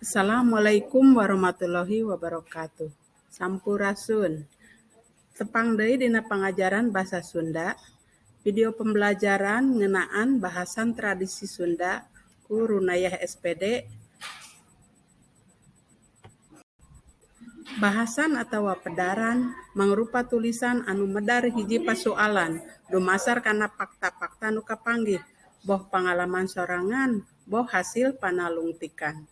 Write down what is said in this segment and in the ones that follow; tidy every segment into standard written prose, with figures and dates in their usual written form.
Assalamualaikum warahmatullahi wabarakatuh. Sampurasun. Tepang deui dina pangajaran Basa Sunda, video pembelajaran ngeunaan bahasan tradisi Sunda ku Runayah S.Pd. Bahasan atawa pedaran mangrupa tulisan anu medar hiji pasualan dumasar kana fakta-fakta nu kapanggih, boh pangalaman sorangan, boh hasil panalungtikan.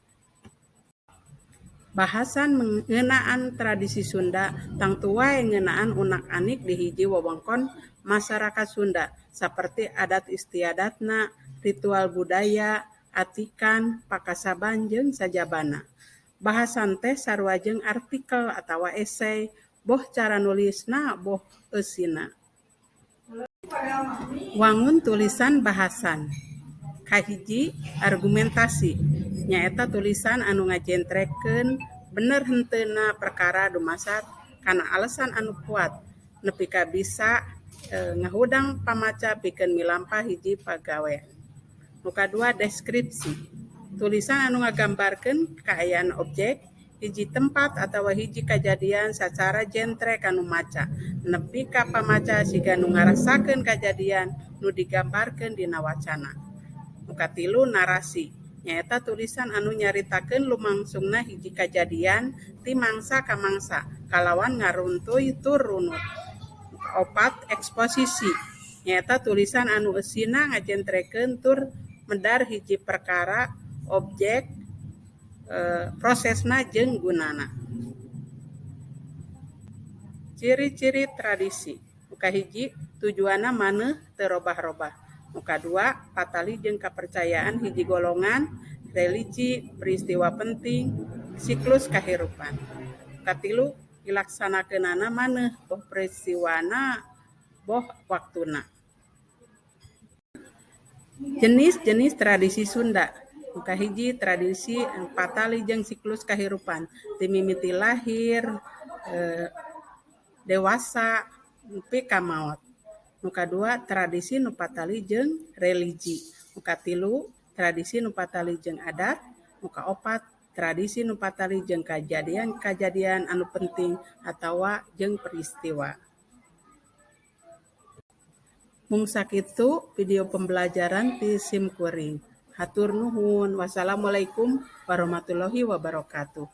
Bahasan ngeunaan tradisi Sunda tangtu wae ngeunaan unak-anik di hiji wewengkon masarakat Sunda saperti adat istiadatna, ritual budaya, atikan, pakasaban jeung sajabana. Bahasan teh sarua jeung artikel atawa esei, boh cara nulisna boh eusina. Wangun tulisan bahasan. Kahiji, argumentasi, nyaeta tulisan anu ngajentrekeun bener henteuna perkara dumasar kana alesan anu kuat nepi ka bisa ngahudang pamaca pikeun milampah hiji pagawean. Nu kadua, deskripsi, tulisan anu ngagambarkeun kaayaan objek, hiji tempat atawa hiji kajadian sacara jentre ka nu maca nepi ka pamaca siga nu ngarasakeun kajadian nu digambarkeun dina wacana. Nu katilu, narasi, nyaeta tulisan anu nyaritakeun lumangsungna hiji kajadian ti mangsa ka mangsa kalawan ngaruntuy tur runut. Nu kaopat, eksposisi, nyaeta tulisan anu eusina ngajentrekeun tur medar hiji perkara, objek, prosesna jeung gunana. Ciri-ciri tradisi. Nu kahiji, tujuanna maneuh teu robah-robah. Nu kadua, patali jeung kapercayaan hiji golongan, religi, peristiwa penting, siklus kahirupan. Nu katilu, dilaksanakeunana maneuh boh peristiwana boh waktuna. Jenis-jenis tradisi Sunda. Nu kahiji, tradisi patali jeung siklus kahirupan ti mimiti lahir, dewasa, nepi ka maot. Nu kadua, tradisi nu patali jeung religi. Nu katilu, tradisi nu patali jeung adat. Nu kaopat, tradisi nu patali jeung kajadian-kajadian anu penting atawa jeung peristiwa. Mung sakitu video pembelajaran ti sim kuring. Hatur nuhun. Wassalamualaikum warahmatullahi wabarakatuh.